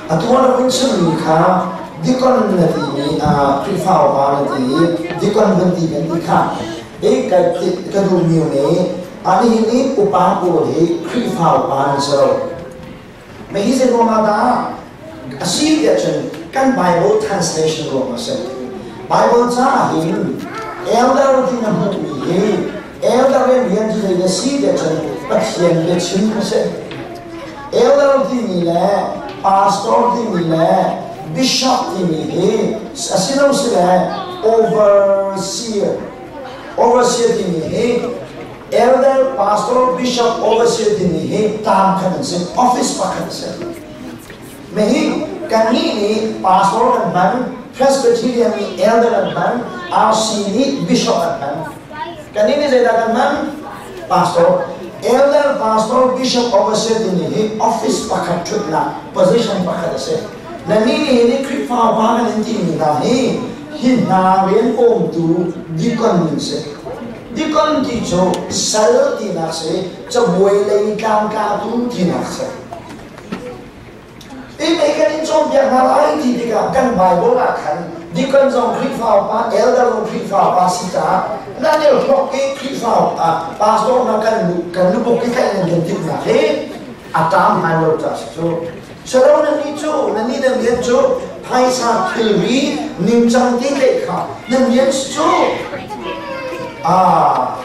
Atu ah na vun chimmi kha deacon na timi Khrihfa upa na ti i deacon vun ti kan ti kha i ka duhmi nih nihin i upa pawl hi Khrihfa upa an si lo. Mah hi zei ruangah dah a si tiah cun kan Bible translation ruangah a si. Bible caah hin elder ti na hmuhmi hi elder rian cu zei na si tiah cun Pathian biachim a si. Elder timi le pastor timi le bishop timi hi a si lo si le overseer overseer timi hi elder, pastor, bishop, overseer timi hi tlang khat an si, office pakhat a si. Me hi kannih nih pastor kan hman, Presbyterian nih elder an hman, RC nih bishop an hman. Kannih nih zeidah kan hman? Pastor. Elder, pastor, bishop, overseer timi hi office pakhat ṭhutnak, position pakhat a si. Nannih nih hi Khrihfa upa kan in timi hna hi hi hna rian kawmtu deacon nan si. Deacon ti cu sal tinak si, cabuai lei tlangtlatu tinak si. Ti kan in cawnpiak hna lai ti tikah kan Bible ah khan deacon zong Khrihfa upa, elder zong Khrihfa upa si caah nan i hlok i Khrihfa upa pastor hna kan lu kan lubuk i tlaih nan kan timhnak hi a ṭam hman lo ca si cu. Salo nan nih cu nan nih nan rian cu phaisa thilri ningcang ti tlaih kha nan rian si cu. Ah,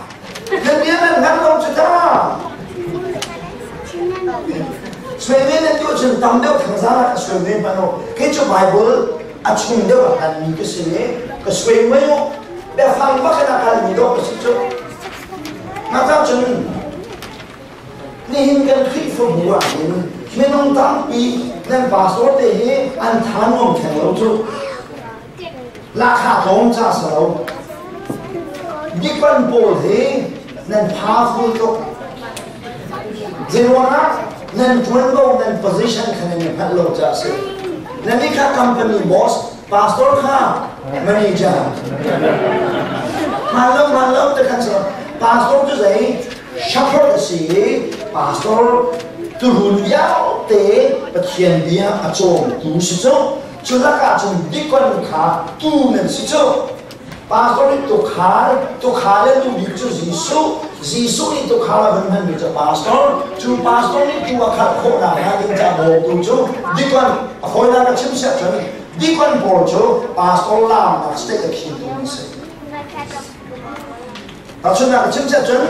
nan rian nan ngan lo cu ta. Suaime nan tuah cun tam deuh thangzang ah ka suaime hmanh u. Kei cu Bible a chung deuh a hmanmi ka si i ka suai mei u. Biafang bak in a kalmi dawh ka si cu. Mah cun nihin kan Khrihfabu ah hin minung tampi nan pastor te hi an tha nuam theng lo cu. Lahkhah tlawm ca si lo. Deacon pawl hi nan powerful tuk. Zeiruangah nan ṭuanvo nan position kha nan i hngalh lo caah a si. Nan nih kha company boss, pastor kha manager. Hmaan lo hmaan lo te khan si Pastor cu zei shepherd a si i pastor turun vialte Pathian bia a cawmtu si cu. Cu lakah cun deacon kha tuu nan si cu. Pastor nih tukhal, tukhal le lu bik cu Jesuh, Jesuh nih tukhal a vun hmanmi cu pastor, cu pastor nih tuu a khalh khawhnak hnga ding ca bawmtu cu deacon, a fawinak a chim siah cun deacon pawl cu pastor laamnak state a khimtu an si. Tahchunhnak a chim siah cun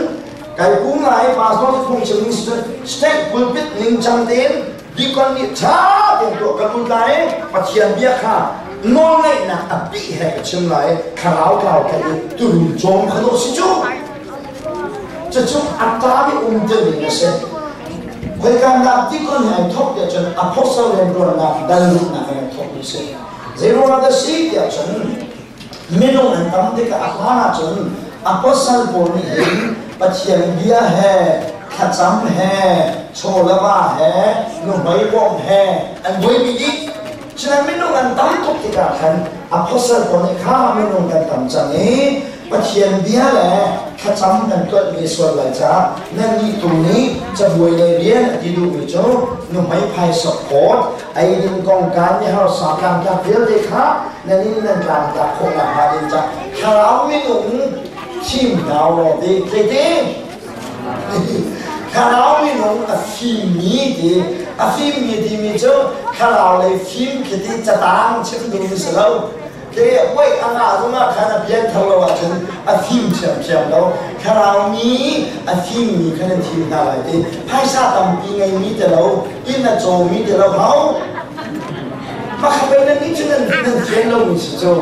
kai pu ngai pastor cu phungchim ning si cun state pulpit ningcang tein deacon nih ṭha tein tuah kan lut lai i Pathian bia kha nawlngeihnak a bih he ka chim lai i thlarau tlau kha i turun cawm kha dawh si cu. Cucu a ṭa i um ding a si. Khoika nak deacon he ai thawk tiah cun apostle rianṭuannak dal luhnak in ai thawk mi si. Zeiruangah dah si tiah cun minung an tam tikah a hlan ahcun apostle pawl nih hin Pathian bia he thlacam he chawlava he nuhmei bawmh he an buaipi dih. Cunan minung an tam tuk tikah khan apostle pawl nih kha minung kan tam cang i Pathian bia le thlacam kan tuahmi sual lai caah nannih tu nih cabuai le rian a ti duhmi cu nuhmei phaisa phawt eidin kongkan miharsa tlangtlak vialte kha nan in nan tlangtlak khawh nakhnga ding ca thlarau minung thim hna law ti zeiti thlarau minung a fimmi ti a fimmi timi cu thlarau lei fim khi ti catang chim duhmi si lo ke wei a ngah zongah khan a pian thar lo ahcun a fim ṭhiamṭhiam lo thlarau mi a fimmi khan an thim hna lai ti phaisa tampi ngeimi te lo inn a cawmi te lo hau Pakhat pei nan nih cu nan nan thiam lomi si cu.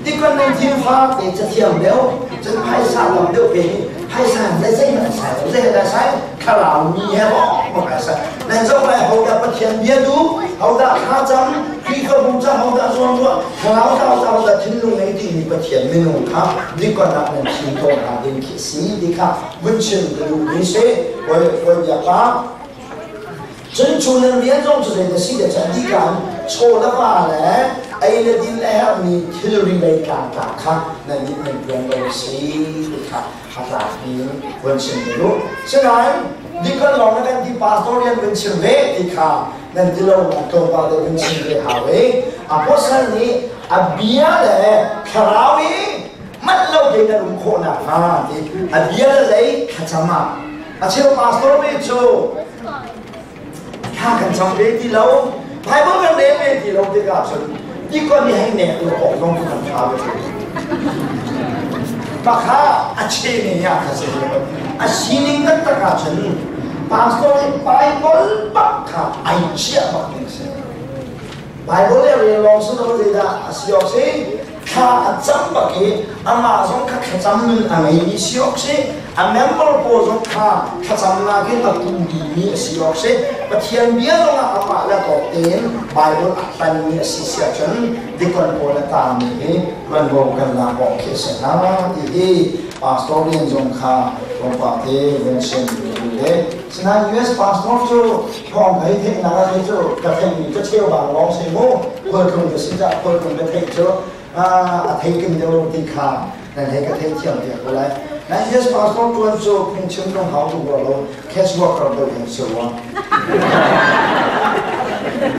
Tikon nan thil fak te cathiam deuh, cun phaisa tam deuh pe hi phaisa zei zeihmanh an sai lo, zei dah sai thlarau mi he bawk ai sai. Nan zoh lai hodah Pathian bia duh, hodah thlacam, Khrihfabu ca hodah zuam ruah, thlarau thlarau ca hodah thinlung ngei timi Pathian minung kha dikon ah nan thim tawn hna ding khi si ti kha vun chim ka duhmi si. Kawi kawi biak pa. Cun cu nan rian zong cu zei na si le cun dihkan chaw le va le ei le din a herhmi thilri lei tlangtlak kha nan nih nan ṭuan lo a si ti kha a tlak in vun chim ve u. Sinain dikon lawng na kan ti pastor rian vun chim ve ti kha Nan ti lo na tlawmpal deuh kan chim ve hau i apostle nih a bia le thlarau i manh lo tein nan um khawh nakhnga ti a bia le lei thlacam ah a cheu pastor mi cu thla kan cam ve ti lo, Bible kan rel ve ti lo tikah cun tikon nih hei nek lo awk zong kan tha ve. Pakha a che ne ya kha se a sining taktak ah cun pastor nih Bible bak kha ai chiah bak ning si. Bible le rel lawng si lo, zeidah a si awk si? Thla a cam bak i amah zong kha thlacam nun a ngeimi si awk si, a member pawl zong kha thlacamnak in a pu dihmi a si awk si. Pathian bia zongah amah le tawk tein Bible a hlanmi a si si ahcun dikon pawl a taami hi tuanvo kan lak awk khi a si hnga ti hi pastor rian zong kha tlawmpal te van chim le. Sinain US pastor cu thawng hei theihnak ah cu ka theihmi ka cheu bang lawng si mu. Khualtlung ka si caah khualtlung ka theih cu a thei kim deuh ti kha nan hei ka theih thiam piak ko lai. Na US pastor tuan cu phungchim lung hau tu lo, cash worker deuh in si rua.